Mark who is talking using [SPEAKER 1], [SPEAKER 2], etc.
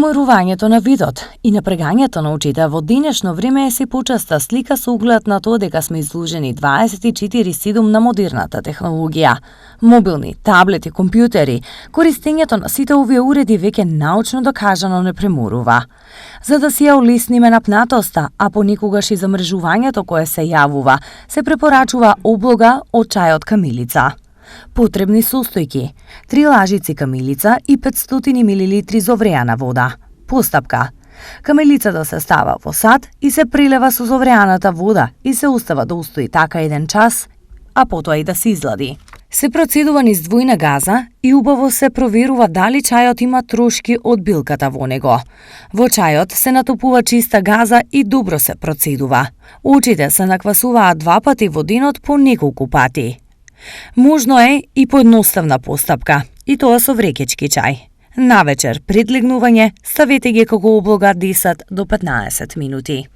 [SPEAKER 1] Преморувањето на видот и напрегањето на очите во денешно време е се почеста слика со оглед на тоа дека сме изложени 24/7 на модерната технологија. Мобилни, таблети, компјутери, користењето на сите овие уреди веќе научно докажано не преморува. За да си ја олесниме напнатоста, а понекогаш и замрежувањето кое се јавува, се препорачува облога од чајот камилица. Потребни состојки: 3 лажици камилица и 500 мл зовреана вода. Постапка: камилицата се става во сад и се прилева со зовреаната вода и се остава да устои така 1 час, а потоа и да се излади. Се процедува низ двојна газа и убаво се проверува дали чајот има трошки од билката во него. Во чајот се натопува чиста газа и добро се процедува. Очите се наквасуваат 2 пати во денот по неколку пати. Можно е и поедноставна постапка, и тоа со врекечки чај. Навечер, пред легнување, ставете ги како облога 10 до 15 минути.